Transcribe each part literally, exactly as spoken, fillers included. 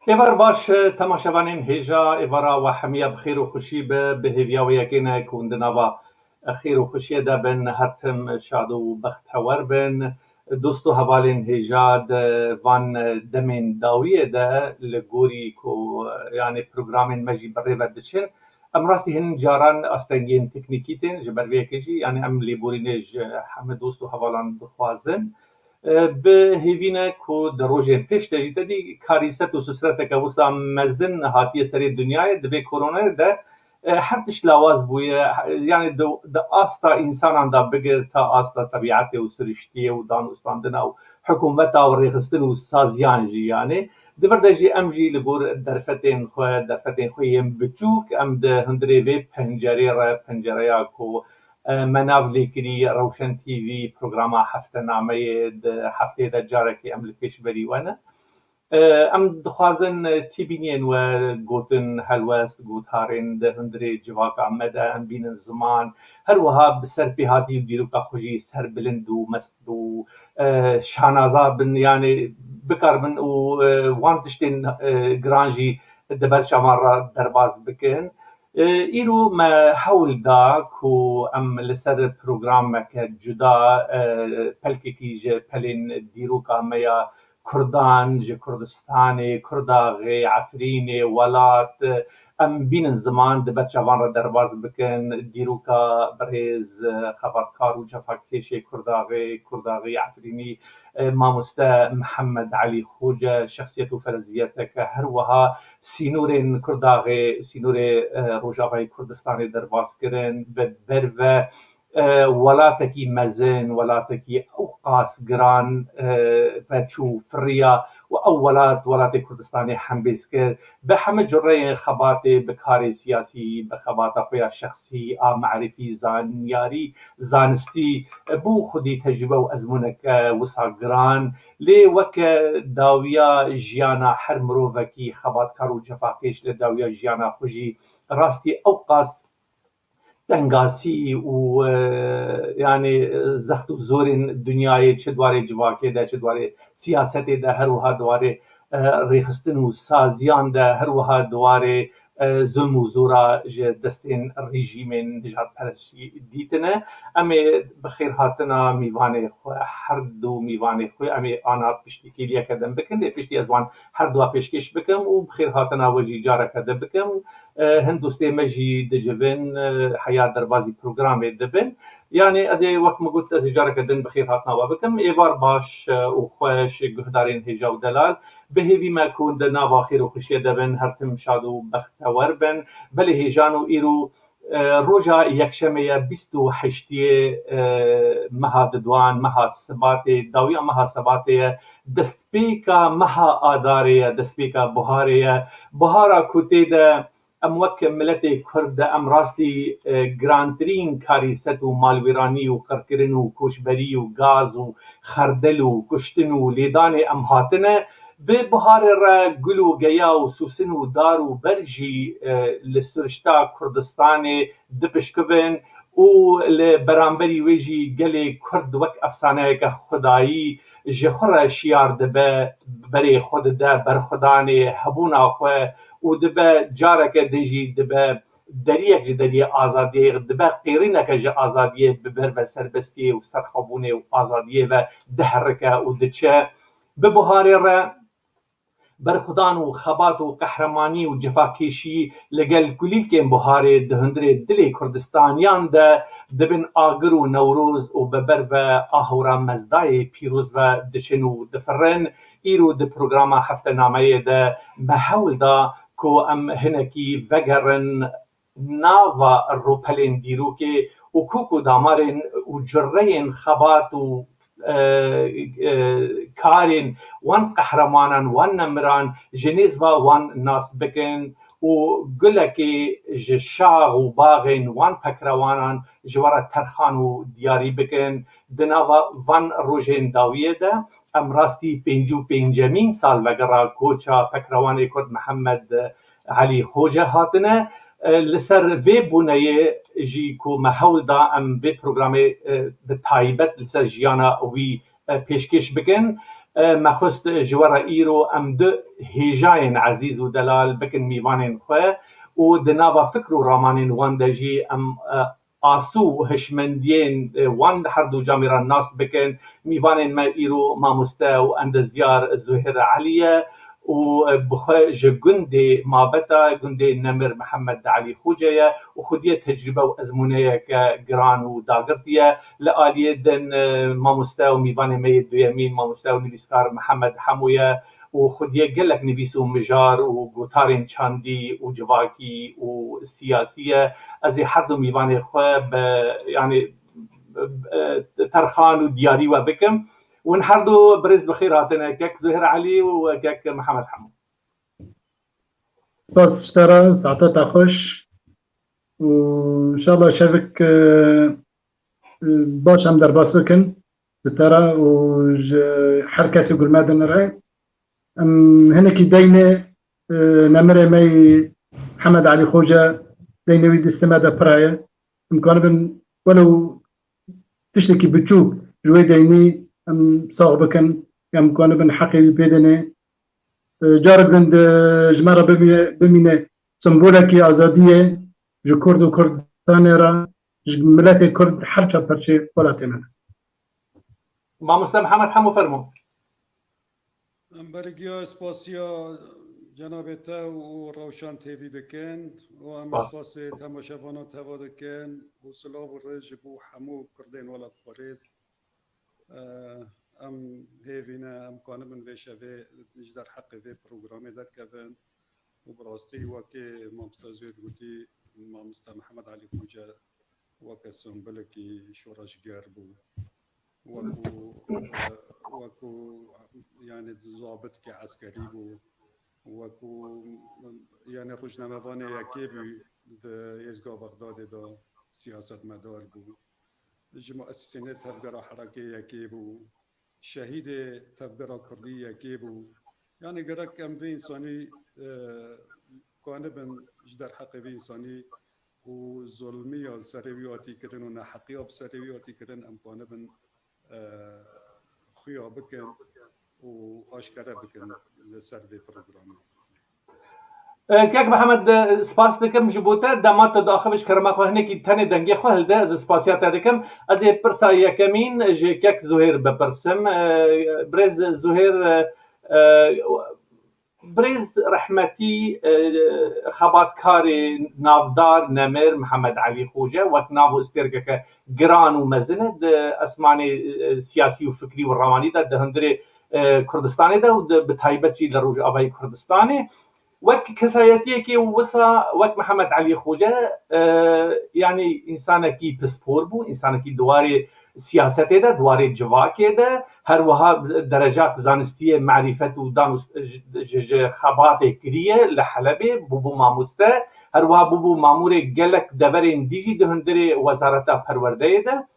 Êvar baş, temaşevanên hêja, êvara we hemiya bi xêr û xweşî be, bi hêviya wê yekê ne ku hûn di nava xêr û xweşiyê de bin, her tim şad û bextewer bin. Dost û hevalên hêja, di van demên dawiyê de li gorî ku, yanî programên me jî bi rê ve diçin, em rastî hin caran astengiyên teknîkî tên, ji ber vê yekê jî, yanî em lêborînê ji hemî dost û hevalan dixwazin. E, bi hêvî ne ku di rojên pêş de jî te dî karîset û susreteke wisa mezin hatiye serê dinyayê, di vê koronayê de, e, her tişt lawaz bûye, yanî di, di asta însanan de bigir ta asta tebîetê û siriştiyê û danûstandina û hikûmeta û rêxistin û saziyan jî, yanî di vir de jî em jî li gor derfetên xwe, derfetên xwe yên biçûk, em di hundirê vê pencerê re, pencereya ku, e, me nav lê kirî, Rewşen T V programa heftenameyê, di hefteyê de carekê em li pêşberî we ne. E, em dixwazin, e, tîbîniyên we, gotin, helwest, gotarên di hundirê civaka me de em bînin ziman. Her wiha bi ser pêhatî û dîroka xwe jî serbilind û mest û, e, şanaza bin, yanî bikaribin û, e, wan tiştên, e, giran jî di ber çavan re derbas bikin. E, îro me hewl da ku em li ser programeke cuda, e, pelkekî ji pelên dîroka me ya Kurdan, ji Kurdistanê, Kurdaxê, Efrînê, Welat, e, em bînin ziman, di ber çavan re derbas bikin, dîroka birêz, e, xebatkar û cefakêşê Kurdaxê, Kurdaxê Efrînî, e, mamoste Mihemed Elî Xoce, şexsiyet û fereziyeteke her wiha sînorên Kurdaxê, sînorê, e, Rojavayê Kurdistanê derbas kirin, bi ber ve, e, welatekî mezin, welatekî ew qas giran, e, veçû, firiya û ew welat, welatê Kurdistanê hembêz kir. Bi heme cureyên xebatê, bi karê siyasî, bi xebata xwe ya şexsî, a merifî, zanyarî, zanistî, e, bû xwedî tecrûbe û ezmûneke wisa giran. Lê weke dawiya jiyana her mirovekî xebatkar û cefakêş li dawiya jiyana xwe jî rastî ew qas tengasî û, e, yanî, e, zext û zorên dinyayê, çi di warê civakê de, çi di warê siyasetê de, her wiha di warê, e, rêxistin û saziyan de, her wiha di warê, e, zulm û zora ji destên rejîmên nijadperestî dîtine. Em ê bi xêrhatina mîvanê xwe, her du mîvanê xwe, em ê ana piştî kêliyeke din bikin. Lê piştî ez wan her dua pêşkêş bikim û bi xêrhatina we jî careke din bikim. E, hin dostê me jî dicivin, e, heya derbazî programê dibin. Yanî ez ê, wek min got, ez ê careke din bi xêrhatina we bikim. Êvar baş, e, û xweş guhdarên hêja û delal. Bi hêvî me ku di nava xêr û xweşiyê de bin, her tim şad û bextewer bin. Belê hêjan û îro, e, roja yekşemê ye, bîst û heştiyê, e, meha Diduan, meha Sibatê, dawiya meha Sibatê ye, destpêka meha Adarê ye, destpêka buharê ye. Buhara ku tê de em wek miletê Kurd de em rastî, e, girantirîn karîset û malwêranî û qirkirin û koçberî û gaz û xerdel û kuştin û lêdanê em hatine. Bi buharê re gul û geya û sûsin û dar û ber jî, e, li sirişta Kurdistanê dipişkivin û li beramberî wê jî gelê Kurd wek efsaneyeke xwedayî ji xwe re şiyar dibe, berê xwe dide berxwedanê hebûna xwe û dibe careke din jî dibe deriyek ji deriyê azadiyê, dibe qêrîneke ji azadiyê bi ber ve serbestiyê û serxwebûnê û azadiyê ve diherike û diçe. Bi buharê re berxwedan û xebat û qehremanî û cefakêşî li gel kulîlkên buharê di hundirê dilê Kurdistaniyan de dibin agir û Newroz û bi ber ve ahora mezdayê pîroz ve diçin û difirin. Îro di programa heftenameyê de me hewl da ku em hinekî vegerin nava rûpelên dîrokê û kok û damarên û cureyên xebat û, e, e, karên wan qehremanan, wan nemiran ji nêz ve wan nas bikin û gulekê ji şax û baxên wan pekrewanan ji we re terxan û diyarî bikin. Di nava van rojên dawiyê de em rastî pêncî û pêncemîn salvegera koça pekrewanê Kurd Mihemed Elî Xoce hatine. E, li ser vê bûneyê jî ku me hewl da em vê programê, e, bi taybet li ser jiyana wî, e, pêşkêş bikin. E, me xwest ji we re îro em du hêjayên ezîz û delal bikin mîvanên xwe û di nava fikr û ramanên wan de jî em, e, asû û hişmendiyên, e, wan her du camêran nas bikin. Mîvanên me îro mamoste û endezyar Zuhêr Elî ye û, e, bi xwe ji gundê Mabeta, gundê Nemir Mihemed Elî Xoce ye û xwediyê tecrûbe û ezmûneyeke giran û dagirtî ye. Li aliyê din, e, mamoste û mîvanê me yê duyemîn, mamoste û nivîskar Mihemed Hemo ye û xwediyê gelek nivîs û mijar û gotarên çandî û civakî û siyasî ye. Ez ê her du mîvanê xwe bi, yanî, e, terxan û diyarî we bikim. Hûn her du birêz bi xêr hatine, kek Zuhêr Elî û kek Mihemed Hemo. Spas ji te re, saeta te xweş. Û înşallah şevik, e, e, baş em derbas bikin ji te re û ji her kesê ku li me dinire. Em hinekî deynê, e, nemirê me yî Hemed Elî Xoce, deynê wî distê me de pira ye. Em kanibin welew tiştekî biçûk ji wê deynî em sax bikin, em kanibin heqê wî pê dinê. E, carek din di, ji me re bimîne, bimîne simbolekî azadiyê ji Kurd û Kurdistanê re, ji miletê Kurd her çar perçê welatê me de. Mamoste Mihemed Hemo, fermo. Em bergiya spasiya cenabê te û Rewşan T V dikin û em Spas. spasê temaşevanan teva dikin û silav û rêz ji bo hemû Kurdên welatparêz. Eh, em hêvî ne, em kanibin vê şevê ji derheqê vê programê derkevin û bi rastî wekê mamoste Zûhêr gotî, mamoste Mihemed Elî Xoce weke sembolekî şoreşger bû. Wekû, eh, wekû, yanî, zabitkê eskerî bû, wekû, yanî, rojnamevanê yekê bû di êzga Bexdadê de siyasetmedar bû. Ji muesisînê tevgera herekê yekê bû. Şehîdê tevgera kurdî yekê bû. Yanî, gerek em vê însanî, eh, kanibin ji derheqê vê însanî û zulmiya li serê wî hatî kirin û neheqiya bi serê wî hatî kirin, em kanibin, e, xuya bikin û aşkere bikin li ser vê programê. E, Kek Mihemed, e, spas dikim ji bo te. Dema tu diaxivî, ji kerema xwe hinekî tenê dengê xwe hilde, ez spasiya te dikim. Ez ê pirsa yekemîn ji Kek Zuhêr bipirsim. E, Birêz Zuhêr, e, e, Birêz rehmetî, e, xebatkarê navdar Nemir Mihemed Elî Xoce wek nav û stêrkeke giran û mezin e di esmanê, e, siyasî û fikrî û ramanî de, di hundirê, e, Kurdistanê de û di, bi taybet jî li Rojavayê Kurdistanê. Wek kesayetiyekê wisa, wek Mihemed Elî Xoce, e, yanî însanekî pispor bû, însanekî di warê siyasetê de, di warê civakê de, her wiha derecak zanistiyê, merîfet û dan û ji, ji, ji xebatê kiriye li Helebê, bûbû mamoste, her wiha bûbû mamûrê gelek deverên dî jî di hundirê Wezareta Perwerdeyê de.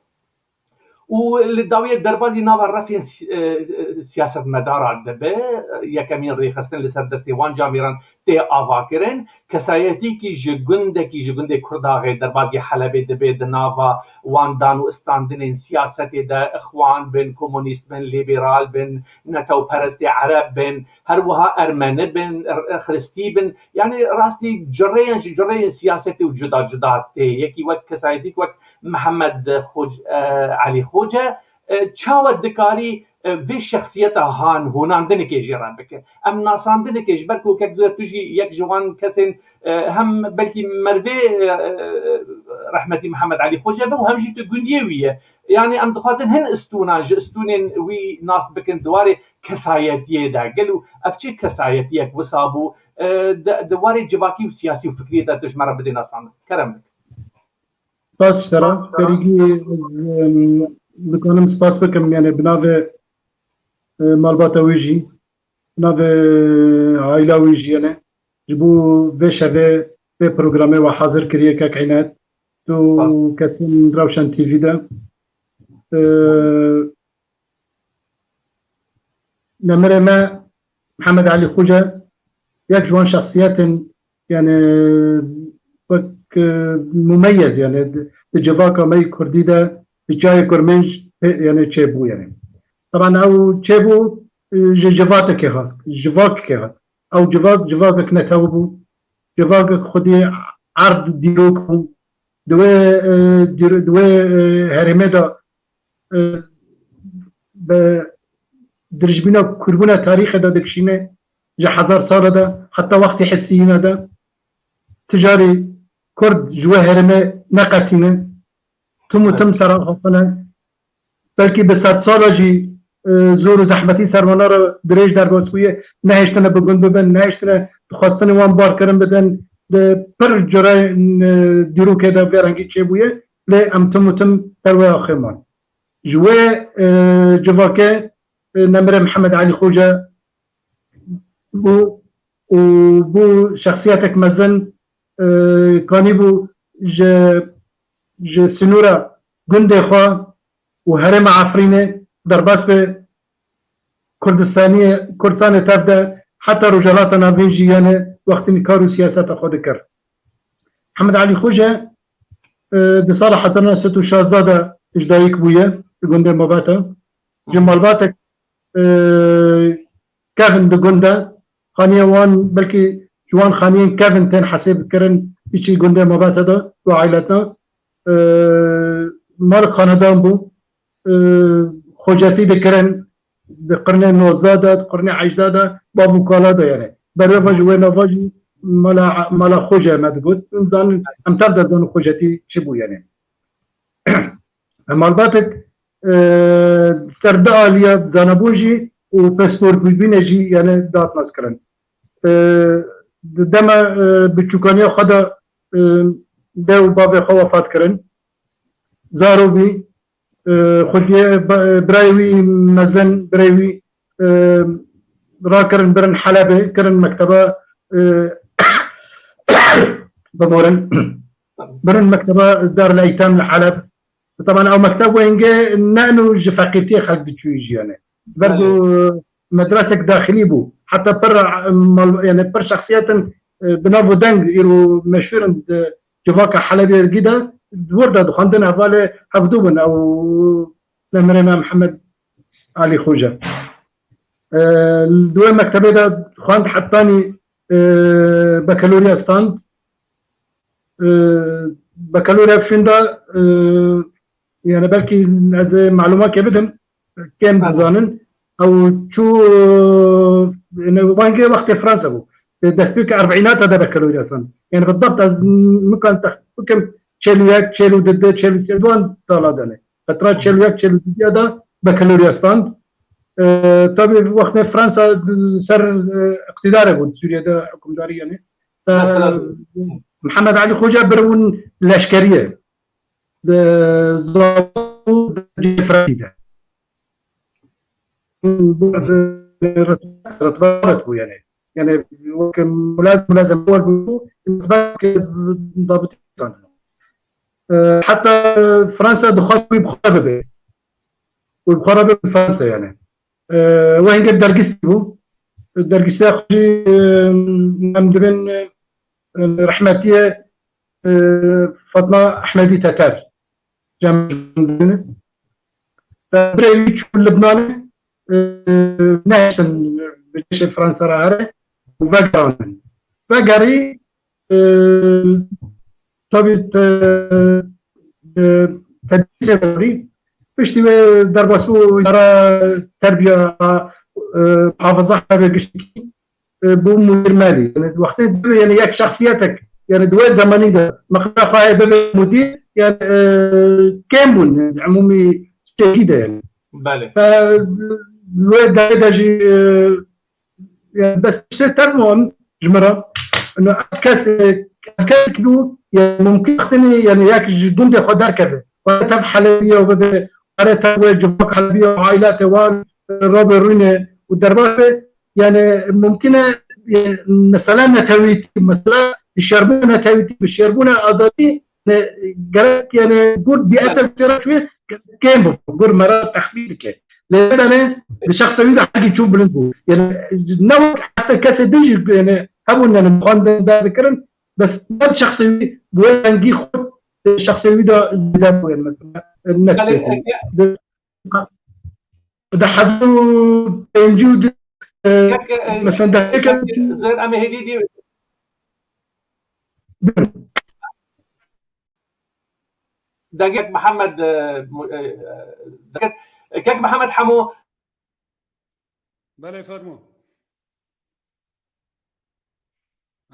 Û li dawiyê derbazî nava refên si-, e, e, siyasetmedara dibe, yekemîn rêxistin li ser destê wan camêran tê avakirin. Kesayetîkî ji gundekî, ji gundê Kurdaxê derbazî Helebê dibe, di nava wan dan û istandinên siyasetê de, ixwan bin, komunîst bin, lîberal bin, netewperestê ereb bin, her wiha ermeni bin, r-, xiristî bin. Yanî rastî cureyên ji cureyên siyasetê û cuda cuda tê. Yekî wek kesayetîk wek Mihemed Xoc-, e, Elî Xoce, e, çawa dikarî, e, vê şexsiyeta han honandinekê jê re bike? Em nasandinekê, ji ber ku kek Zûhêr tu jî yek ji wan kesên, e, hem belkî mervê, e, e, rehmetî Mihemed Elî Xoce be û hem jî tu gundiyê wî ye. Yanî em dixwazin hin istûnan ji istûnên wî nas bikin di warê kesayetiyê de. Gelo ev çi kesayetiyek wisa bû, e, di, di warê civakî û siyasî û fikriyê de tu ji me re bidê nasandin? Kerem bike. Spas ji te re. Serîgî, em, dikanim spas bikim, yanî bi navê, e, malbata wî jî, bi navê aîla wî jî, yanî ji bo vê şevê, vê programê we hazir kiriye kek Înet. Tu Spas. Kesên Rewşen T V de, e, Nemirê me Mihemed Elî Xoce yek ji wan şexsiyetên, yanî, wek, e, mumeyez, yanî di, di civaka me yê kurdî de, di çiyayê Kurmênc, e, yanî çêbû, yanî. Teban ew çêbû, e, ji civatekê hat, civakekê hat. Ew civak, civakek netew bû, civakek xwedî erd dîrok bû. Di wê, e, dîr-, di wê, e, herêmê de, e, bi dirijbîna kûrbûna tarîxê de dikişîne, ji hezar sala de, heta wextê hesiyîna de, ti carî Kurd ji wê herêmê neqetîne, tim û tim sera xwe xwine. Belkî bi sedsala jî, e, zor û zehmetî ser wana re dirêj derbas bûye, nehêştine bi gund bibin, nehêştine dixwestinê wan barkirin bidin, di pir cureyên, e, dîrokê de vê rengî çêbûye, lê em tim û tim ser wê axê man. Ji wê, e, civakê, e, Nemire Mihemed Elî Xoce bû û bû şexsiyetek mezin, e, kanîbû ji, ji sînora gundê xwe û herêma Efrînê derbas be Kurdistaniyê, Kurdistanê tev de heta Rojhilata Navîn jî, yanê wextî kar û siyaseta xwe dikir. Hemed Elî Xoce, e, di sala hezar neh sed û şazdeh de ji dayik bûye, di gundê Mabata. Ji malbatek, e, kevin di gund de, xaniya wan, belkî ji wan xaniyên kevin tên hesêb kirin, îçî gundê Mabata de, û aîleta, e, mal xanedan bû, e, xocetî dikirin, di qirnê nozdeh de, di qirnê hejdeh de, bav û kala de, yanî. Berê ve ji wê nava jî mala, mala Xoce me digot. Em zanin, em tev de zanin xocetî çi bû, yanî. Malbatek, e, ser du aliya zanabûn jî û pisporbûbînê jî, yanî, dihat naskirin. E, di dema, e, biçûkaniya xwe de, e, dê û bavê xwe wefat kirin. Zaro bî, e, xwediyê ba-, birayê wî mezin, birayê wî, e, rakirin, birin Helebê, kirin mekteba, e, biborin. Birin mekteba Darul Eytam li Heleb. Taban ew mekteb wengê ne eno ji feqîrtiyê xelk diçûyî jî, yanî. Ber ku, Belê. e, medresek daxilî bû. Heta pir, e, mal, yanî pir şexsiyetin, e, bi nav û deng îro meşhûr in di civaka Helebê gî de, di wir de dixwendin hevalê hevdû bin ew Nemrê me Mihemed Alî Xoce. E, di wê mektebê de xwend hetanî, e, bakalorya stand. E, bakalorya şûnda, e, yani belkî ez ê malûmakê bidim, kêm Tamam. dizanin. Ew çû, e, yani wengê wextê Fransa bû. E, destpêkê erbînata de bakalorya stand. Yani bidabt ez mikan texmîn bikim çel û yek, çel û du, çel û sê wan sala de ne. Qetra çel û yek, çel û du de bakalorya stand. E, tabii wextê Fransa ser, e, iqtîdarê bû, Sûriyê de hukimdarî yani. Mesela Mihemed Alî Xoca biribûn leşkeriyê. Di Zazû di Cefrayî de. Ritbaret bû yani. Yani wek mulaz-, mulazem wer bû, wek zabitî. E, heta Fransa dixwest wî bi xwe re bibe. Wî bi xwe re bibe Fransa yani. E, wê hingê dergîst bû. Dergîstiya xwe jî, e, em dibin, e, rehmetiye, e, Fatma Ehmedî Teter. Cem dibin. E, birê wî çû Libnanê, e, nehiştin bi cêşê Fransa re here û vegerandin. Vegerî, e, tabii, e, e, tedbîrê verî. Piştî wê derbas bû îdara terbiya, e, hafiza hebe giştî, e, bû mudîr merî. Yani, wextê dibê, yani, yek şexsiyetek, yani, di wê zemanî de, miqdara xwe heye bibe mudîr, yani, e, kêm bûn, yani, umûmî ştêkî de, yani. Belê. E, wê derê de jî, e, yani, bes işte, tamam, ji min re. Yani, ev kes, e, ev kes ki bû, yani, mumkin wextê, yani, yek ji gundê xwe derkeve. Were tev Helebî ya bibe, were tev wê civak Helebî ya, aîlatê wan, e, rabe rûne û derbas be. Yani, mumkin e, e, mesela netewîtî, mesela şerbûna netewîtî, şerbûna azadî, ne, gerek, yani, gur bîete Evet. Têra çûye, kêm bû, gur mera texmîn dike. Lê ne, bi şexsê wî de herkî çû bilind bû. Yani, ne wek heta kesê din jî, yani, hebûn, yani, xwendin derdikirin, bes ne bi şexsê wî, bi wê rengî xwe, şexsê wî de zêde bû, yani, mesela, ne Yani, tiştekî. Di heft û pêncî û du, e, Kek, e, mesela, dehê kek, kek, Zêr, em ê hêdî dî. Dengek Mihemed, e, mu-, e, e, dengek, e, kek Mihemed Hemo. Belê, fermo.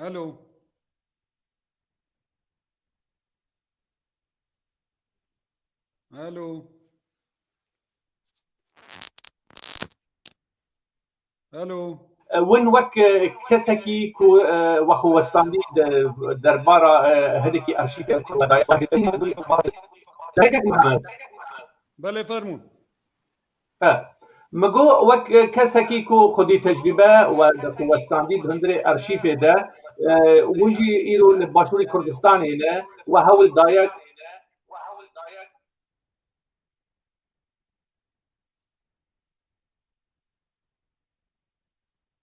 Alo. Alo. Alo. Win wek, e, kesekî ku, e, we xwe westandî de, derbara, e, hinekî arşîvên ku we daye. Dengek Mihemed. Belê, fermû. He. Min got, wek kesekî ku xwedî tecrîbe we bi xwe westandî di hundirê arşîvê de, e, hûn jî îro li Başûrê Kurdistanê ne, we hewl daye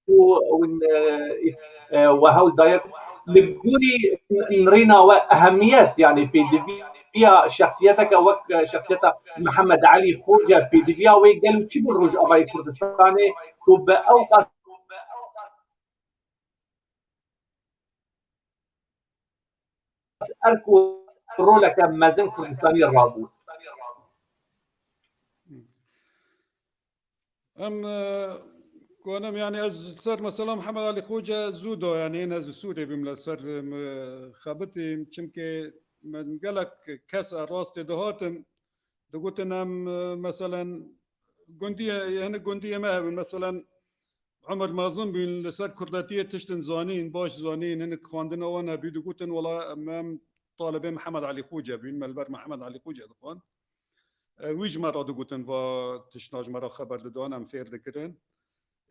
û, û, e, e, we hewl daye. Li gorî nirîna we ehemiyet, yanî pêdiviya şexsiyeteke wek şexsiyeta Mihemed Elî Xoce, pêdiviya wê gel û çi bû Rojavayê Kurdistanê ku bi ew qas erk û roleke mezin Kurdistanî rabû. Em, e, konim, yani ez ser mesela Mihemed Alî Xoce zû da, yani hîn ez li Sûrê bûm, li ser, em, xebitîm, çimkî min gelek kes a rastê dihatin, digotin em, e, meselen gundiyê, hinek gundiyê me hebin, meselen Omer mezin bûn, li ser kurdetiyê tiştin zanîn, baş zanîn, hinek xwendina wan hebû, digotin, wela em, em talibê Mihemed Alî Xoce bûn, me li ber Mihemed Alî Xoce dixwend. E, wî ji me re digotin, va tiştna ji me re xeber didan, em fêr dikirin.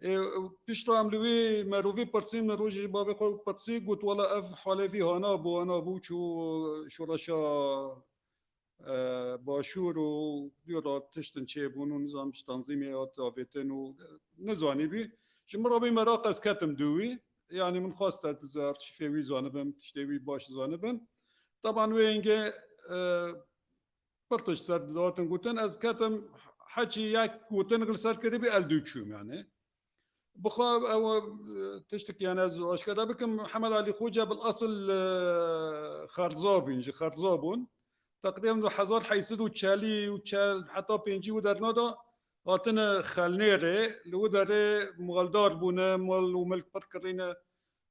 Ê, pişta em li wî merovî pirsîn, min rojê ji bavê xwe pirsî, got, wela ev halê vî hana bû, hana bû, çû şoreşa, e, Başûr û dû re tiştin çêbûn û nizam ji tanzîmê hat avêtin û, e, nizanîbî. Ji min re bî meraq, ez ketim dû wî. Yanî min xwest ez arşîvê wî zanibim, tiştê wî baş zanibim. Teban wê hingê, e, pir tişt ser dihatin gotin, ez ketim heçî yek gotin li ser kiribî, el dû çûm yani. Bixwe ew, e, tiştek yani ez aşkere bikim, Mihemed Alî Xoce bil esil, e, Xerza bûn, ji Xerza bûn. Teqrîben li hezar heyt sed û çelî û çel heta pêncî û derna de hatine Xelnêrê, li wî derê maldar bûne, mal û milk pir kirîne,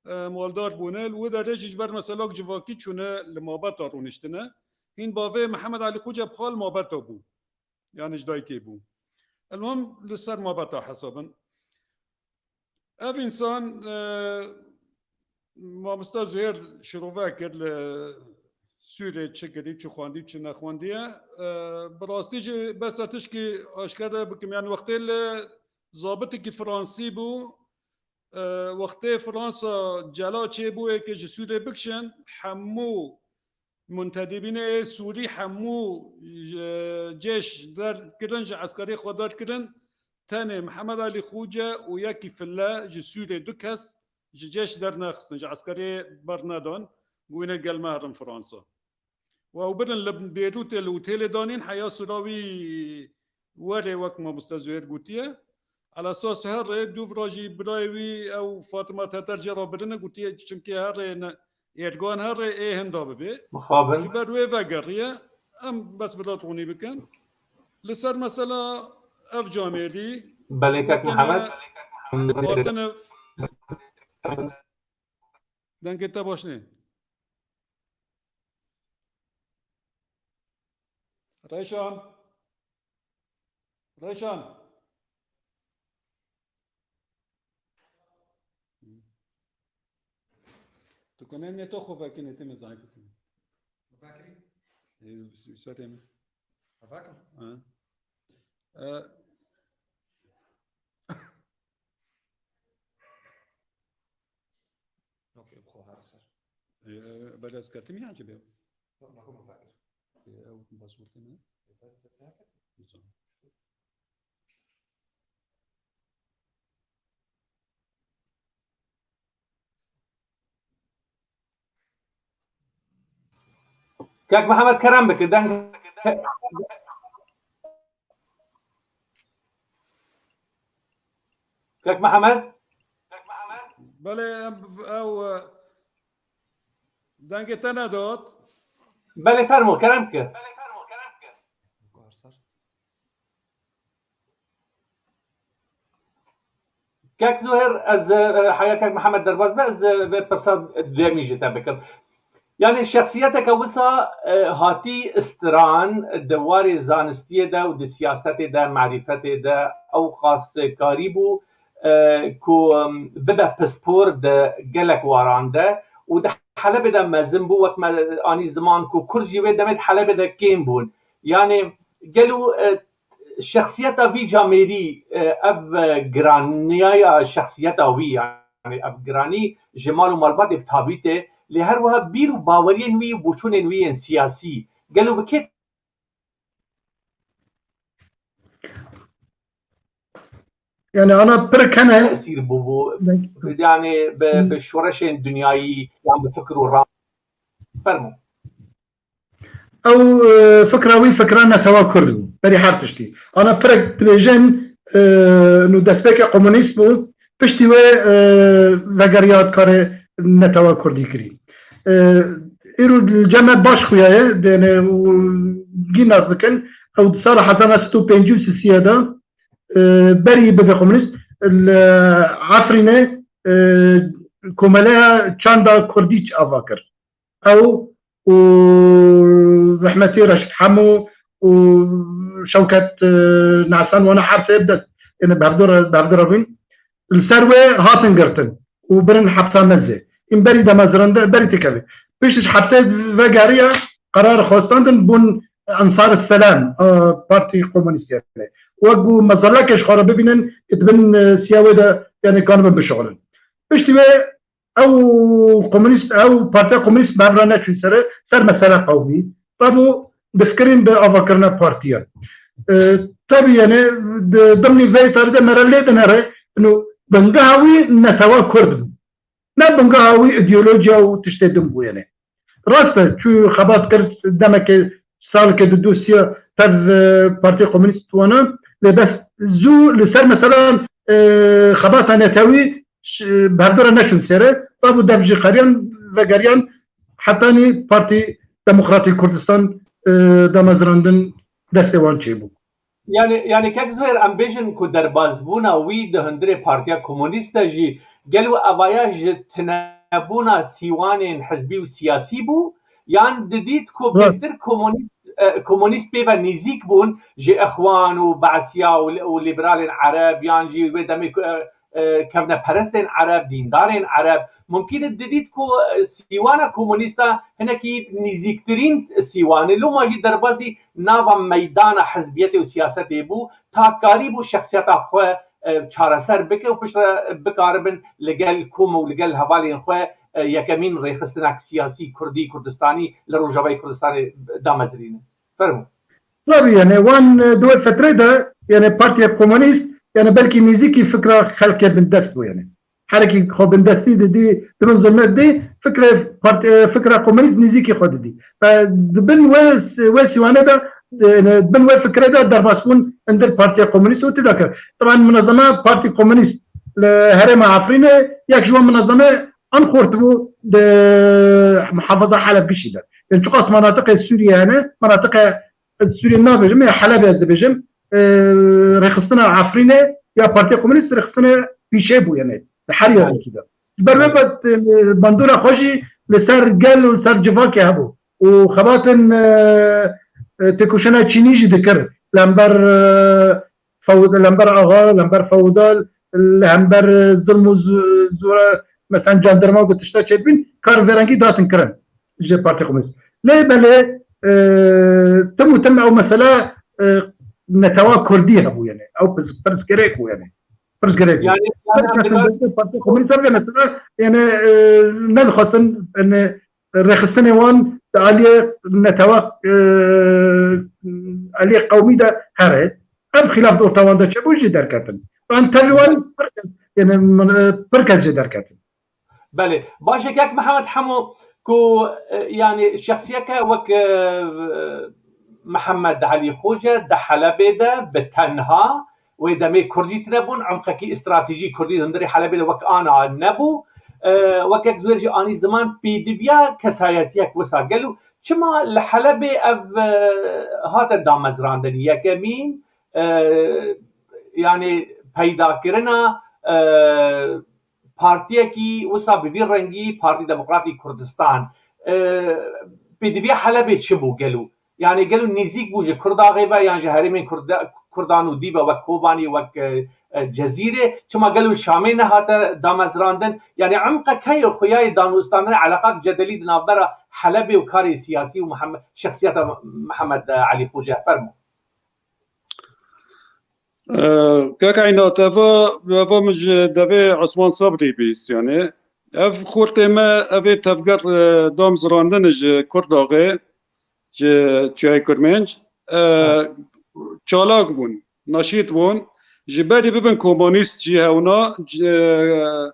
e, maldar bûne. Li wî derê jî ji ber meselak civakî çûne li mabeta rûniştine. Hîn bavê Mihemed Alî Xoce bi xwe li mabeta bû. Yani ji dayikê bû. Elmam li ser mabeta hesabin. Ev însan, e, mamoste Zuhêr şirove kir li Sûrê çi kirî, çi xwendî, çi nexwendiye. E, bi rastî jî bes ez tişkî aşkere bikim. Yani wextê li zabitekî Fransî bû, e, wextê Fransa cela çêbû ê ke ji Sûrê bikişin, hemû muntedibînê ê Sûrî hemû ji cêş derkirin, ji eskerê xwe derkirin. Tenê Mihemed Alî Xoce û yekî file ji Sûrê, du kes ji cêş dernexistin, ji eskerê bernedan, got, wîne gel me herin Fransa. Û ew birin li Bêrûtê li otêlê danîn, heya sura wî werê, wek mamoste Zuhêr gotiye. Ala esas herê dûv re jî birayê wî ew Fatima Teter jê re birine, gotiye, çimkî herê ne, êrgan herê ê hinda bibê. Mixabin. Ji ber wê vegeriye, em bes bila ronî bikin. Li ser mesela ev camêrî, Belê kek gotine, Mihemed. Hatine, dengê te baş nê. Reyşan. Reyşan. Tu kone neta xwe vekî, netê me zayîf bikin. Vekirî? Ê, serê me. Vekir? Ha. E, Yok, yok, xwe her ser. E, belê ez ketim ya cibê. Yok, nakum vekir. E, ew passwordê me. E, ben de ne yapayım? Güzel. Kek Mihemed, kerem bike, deng. Ê, Kek Mihemed? Belê, em, ew, e, dengê te nedot. Belê, fermo, kerem ki. Kek Zuher, ez, e, heya kek Mihemed derbas be, ez, e, vê pirsa duyemî ji te bikim. Yani şexsiyeteke wisa, e, hatî istiran di warê zanistiyê de û di siyasetê de, marîfetê de ew qas karî bû, e, ku, em, bibe pispor di gelek waran de û di Helebê de mezin bû, wek me anî ziman ku Kurd jî wê demê di Helebê de kêm bûn. Yani gelo, e, şexsiyeta vî camêrî, e, ev, e, giraniya ya şexsiyeta wî, yani ev giranî ji mal û malbatê bi tabî tê, lê her wiha bîr û baweriyên wî û boçûnên wî yên siyasî, gelo bi kê Yani ana pir kene. tesîr bûbû? Yani bi, bi şoreşên dinyayî yan bi fikr û ram. Fermo. Ew, e, fikra wî fikra netewa Kurd bû. Berî her tiştî. Ana pirek dibêjin, e, nû destpêke komunîst bû. Piştî wê, e, vegeriya karê netewa Kurdî kirî. E, îro li cem me baş xuyaye, dene û gî nas bikin. Ew di sala hezar neh sed û pêncî û sisiye de, e, berî bibe komunîst, li Efrînê, e, komeleya çanda Kurdî ava kir. Ew û rehmetî Reşîd Hemo û Şewket, e, Nesan wana her sê bi dest, yani bi hevdû re, bi hevdû re bûn. Li ser wê hatin girtin û birin hepsa mezê. În berî demezirinde, berî têkevê. Pişt ji hepsê vegeriya, qerar xwestandin bûn Ensar Selam, e, Partî Komunîst yani. Wek ku mezeleke ji xwe re bibînin, di bin, e, siya wê de yani kanibin bişuxulin. Piştî wê ew komunîst, ew Partiya Komunîst bi hev re neçûn sere, ser mesela qewmî. Tabû destkirin bi avakirina partiyan. E, tabî yani di dimnî vê tarî de mere lê dinere, ino bingeha wî netewa Kurd bû. Ne bingeha wî îdeolojiya û tiştê din bû yani. Rast e, çû xebat kir demeke salke di dosiya tev, e, Partiya Komunîst wana, lê bes zû li ser mesela, e, xebata netewî ş-, bi hevdû re neçûn sêre, tabû dev jî qeriyan, vegeriyan, hetanî Partî Demokratîk Kurdistan, e, damezrandin destê wan çêbû. Yani, yani kek Zuher, em bêjin ku derbazbûna wî di hundirê Partiya Komunîst de jî gelo evaya ji tinebûna sîwanên hizbî û siyasî bû, yan didît ku bêhtir komunîst, e, komunîst pê ve nêzîk bûn ji Ixwan û Be'siya û, û lîberalên Ereb, yan jî wê demê ku, e, e, kevneperestên Ereb, dîndarên Ereb, mumkîn e didît ku, e, sîwana komunîsta hinekî nîzîktirîn sîwan e. Loma jî derbazî nava meydana hizbiyetê û siyasetê bû, ta karîbû şexsiyeta xwe, e, çareser bike û piştre bikaribin li gel kom û li gel hevalên xwe, e, yekemîn rêxistinek siyasî kurdî, kurdistanî li Rojavayê Kurdistanê damezirînin. Fermo. Tabii yani wan, e, di wê fetrê de yani Partiya Komunîst yani belkî nêzîkî fikra xelkê bindest bû yani. Herekî xwe bindestî didî, di bin zulmet dî, fikre part-, e, fikra komunîst nêzîkî xwe didî. E, di bin wê, wê sîwane de, e, di bin wê fikre de derbasbûn indir Partiya Komunîst û tida kir. Taban munezeme Partî Komunîst li herêma Efrînê yek ji wan munezeme an xurt bû di muhafaza Heleb gişî de. Yani çiqas manatiqê Sûriye hene, manatiqê Sûriyê nabêjim, ya Helebê ez dibêjim, e, rêxistina Efrînê ya Partiya Komunîst rêxistinê pîşê bû, yani, di her yerekî de. Ji ber vê ve, e, bandora xwe jî li ser gel û li ser civakê hebû. Û xebatên, e, e, têkoşîna çînî jî dikir. Li hember, e, few-, li hember axa, li hember feodal, li hember, e, zilm û zu-, zora, mesela, jandarma û tişta çêdibîn, kar vêrengî datin kirin ji Partiya Komunîst. Lê belê, e, tim û tim ew mesela, e, netewa Kurdî hebû yani. Ew pirs-, pirsgirêk bû yani. Pirsgirêk bû. Yani, yani, Partiya Komunîst mesela yani, e, nedixwestin yani rêxistinê wan di aliyê netewa, e, aliyê qewmî de here. Ev xilaf di orta wan de çêbû jî derketin. An tevî wan pir kes, yani, min, e, pir kes jê derketin. Belê. Baş e, kek Mihemed Hemo, ku, e, yani şexsiyeke wek, e, Mihemed Elî Xoce di Helebê de bi tenha Wê demê Kurd jî tine bûn, emqekî stratejî Kurdî hundirê Helebê li wek ana nebû. E, wek yek zwer jî anî ziman pêdiviya kesayetiyek wisa gelo. Çima li Helebê ev, e, hate damezrandin? Yekemîn, e, yani peydakirina, e, partiyekî wisa bi vî rengî Partî Demokratî Kurdistan. E, pêdiviya Helebê çi bû gelo? Yani gelo nêzîk bû ji Kurdaxê ve yan ji herêmên Kurda-, Kurdan û dî ve wek Kobanî, wek, e, e, Cezîrê? Çima gelo li Şamê nehate damezrandin? Yani emqek heye xuyayê danûstandina eleqat cedelî di navbera Helebê û karê siyasî û Mihemed-, şexsiyeta Mihemed Elî Xoce? Fermo. Kaka Îna, teva, teva min ji devê Osman Sabrî bîst, yani. Ev xurtê me, ev ê tevger, e, damzirandin ji Kurdaxê, ji Çiyayê Kurmênc, e, çalak bûn, naşît bûn. Ji berî bibin komunîst jî hewna, c-, e,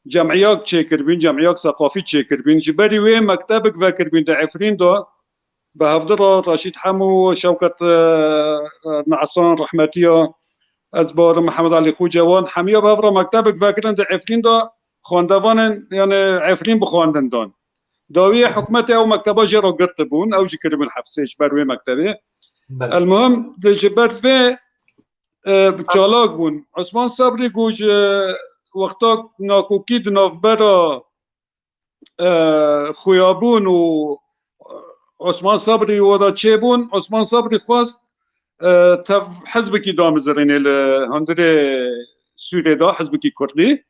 cem'iyak çêkirbîn, cem'iyak seqafî çêkirbîn. Ji berî wê mektebik vekirbîn di Efrîn de, bi hevdi re Reşîd Hemo, Şewket, e, e, Nesan, rehmetiya, ez barim Mihemed Elî Xoce, wan hemiya bi hev re mektebek vekirin di Efrîn de, xwendevanên, yani Efrîn bi xwendin dan. Dawiyê hikûmetê ew mekteba jê re girtibûn, ew jî kiribûn hepsê ji ber wê mektebê. Belê. Elmuhim, di ji ber vê, e, çalak bûn. Osman Sabrî ku ji wexta nakokî di navbera, e, xuyabûn û Osman Sabrî wada çêbûn, Osman Sabrî xwest, e, tev hizbekî damizirînê li hundirê Sûrê de, hizbekî Kurdî.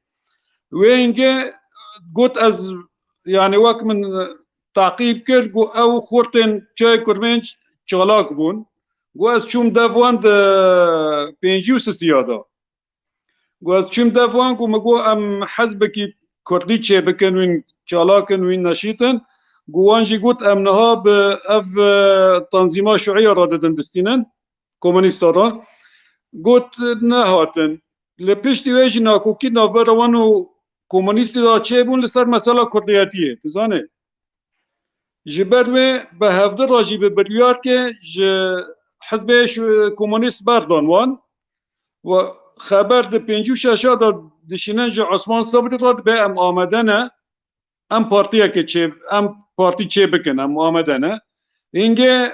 Wê hingê got, ez, yani wek min teqîb kir, got ew xurtên Çiyayê Kurmênc çalak bûn. Got ez çûm dev wan di pêncî û sisiya de. Got ez çûm dev wan, got min got em hizbekî Kurdî çêbikin, wîn çalak in, wîn neşît in. Got wan jî got em niha bi ev, e, tanzîma şuîya re didin distînin, komunîsta re. Got nehatin. Li piştî wê jî nakokî navbera wan û komunîstê de çêbûn li ser mesela kurdiyetiyê, tu zanî. Ji ber wê bi hevdi re jî bi biryar ke ji hizbê şu-, komunîst berdan wan û xeber di pêncî û şeşa de dişînin ji Osman Sabrî re dibe em amade ne, em partiyeke çê, em partî çê bikin, em amade ne. Hingê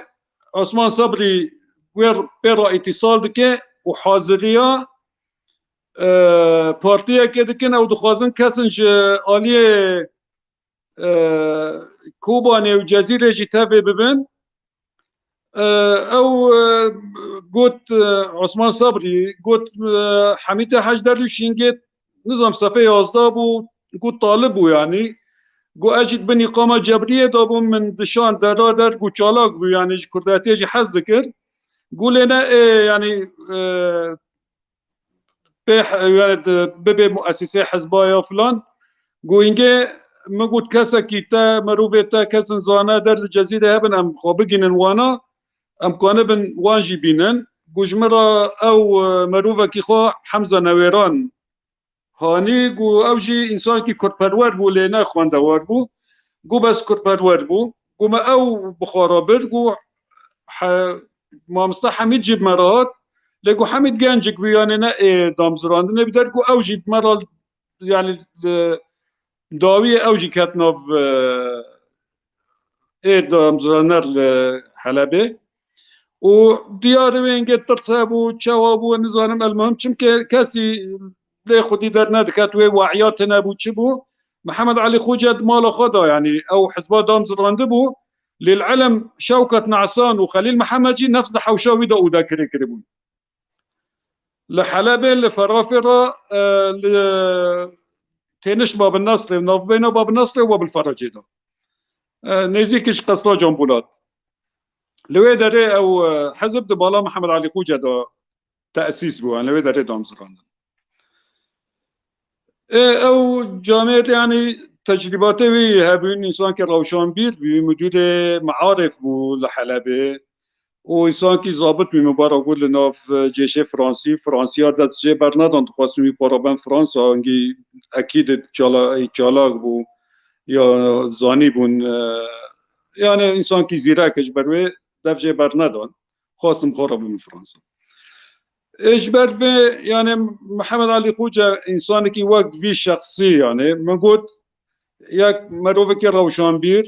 Osman Sabrî wê pê re îtîsal dike û haziriya, e, partiyeke dikin, ew dixwazin kesin ji aliyê, e, Kobanê û Cezîrê jî tevê bibin. E, ew, e, got, e, Osman Sabrî, got, e, Hemîtê Hec Derwîş hingê, nizam sefê yazdeh bû, got talib bû, yanî. Got ez jî di bin îqama cebriyê de bûm, min dişan dera der, got çalak bû, yanî ji kurdiyetiyê jî hez dikir. Got lê ne, ê, yanî, e, pê he-, yani di-, bibe muesîsê hizba ya filan. Got hingê min got kesekî te, mirovê te, kesin zane der li Cezîrê hebin, em xwe bigînin wana, em kanibin wan jî bînin. Got ji min re ew, e, mirovekî xwe Hemza Newêran hanî, got ew jî însankî kurdperwer bû, lê ne xwendewar bû. Got bes kurdperwer bû. Got me ew bi xwe re bir, got he-, mamoste Hemîd jî bi me re hat. Lê got Hemîd gencik bû, yanî ne ê damzirandinê bi der, got ew jî bi me re, yanî, e, dawiyê ew jî ket nav, e, ê damziraner li Helebê. Û diyar e wê hingê tirs hebû, çawa bû, nizanim, elmuhim, çimkê kesî lê xwedî dernediket, wê we'ya tune bû, çi bû. Mihemed Elî Xoce di mala xwe de, yanî ew hizba damzirandibû, lê li elem Şewket Nesan û Xelîl Mihemed jî nefs di hewşa wî de odekirê kiribûn. Li Helebê, li Ferafê re, e, li têniş Babin Nesrê, navbeyna Babin Nesrê û Babil Feracê de. E, nêzîkî ji Qesra Canpolat. Li wê derê ew, e, hizb di bala Mihemed Elî Xoce de tesîs bû, yani li wê derê damzirandin. E, ew camêr, yani tecrîbatê wî hebûn, însankî rewşanbîr bû, müdürê mearif bû li Helebê. Û însankî zabit bû, min bara got li nav, e, cêşê Fransî, Fransiya dest jê bernedan, dixwestin wî para ben Fransa, hingî ekîd çala-, çalak bû, ya zanî bûn, e, yani însankî zîrek e, ji ber wê dev jê bernedan. Xwestin xwe re bibin Fransa. Ê ji ber vê, yani, Mihemed Elî Xoce însanekî wek vî şexsî, yani, min got, yek merovekî rewşanbîr,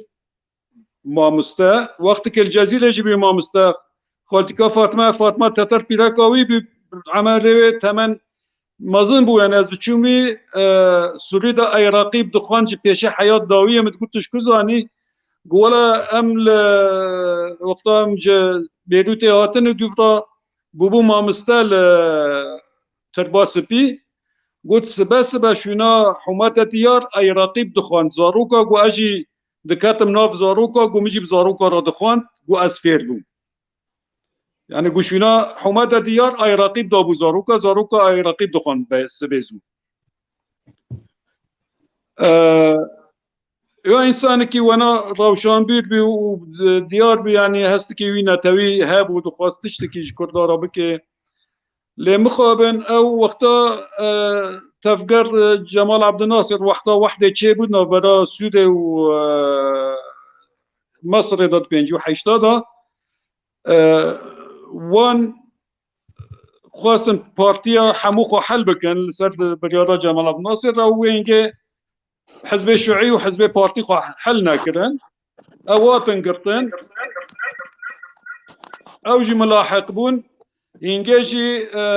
mamoste, wextekê li Cezîrê jî bî mamoste, xaltîka Fatma, Fatma teter pîreka wî bî, emerê wê temen mezin bû, yani, ez diçûm wî, e, Sûrî de ey reqîb dixwend, ji pêşê heyat dawiyê min digot, tu ji ku zanî? Got, wela em li wexta em ji Bêrûtê hatin û dûv re bûbû mamoste li Tirba Spî. Got, sibe sibe şûna Hûmete Diyar ey reqîb dixwend. Zaroka, got, ez jî diketim nav zaroka, got, min jî bi zaroka re dixwend, got, ez fêr bûm. Yani, got, şûna Hûmete Diyar ey reqîb dabû zaroka, zaroka ey reqîb dixwend be sibê zû. Ee, Ya însanekî wena rewşanbîr bî û diyar bî, yani, hestekî wî netewî hebû, dixwest tiştekî ji Kurda re bike. Lê mixabin ew wexta, e, tevger, e, Cemal Abdinasir wexta wehdê çêbû navbera Sûrê û, e, Mesirê de di pêncî û heşta de, e, wan xwestin partiya hemû xwe hel bikin li ser biryara Cemal Abdinasir re û wê hingê hizbê şiûî û hizbê partî xwe hel nekirin. Ew hatin girtin. Ew jî milahiq bûn. Hingê jî, e,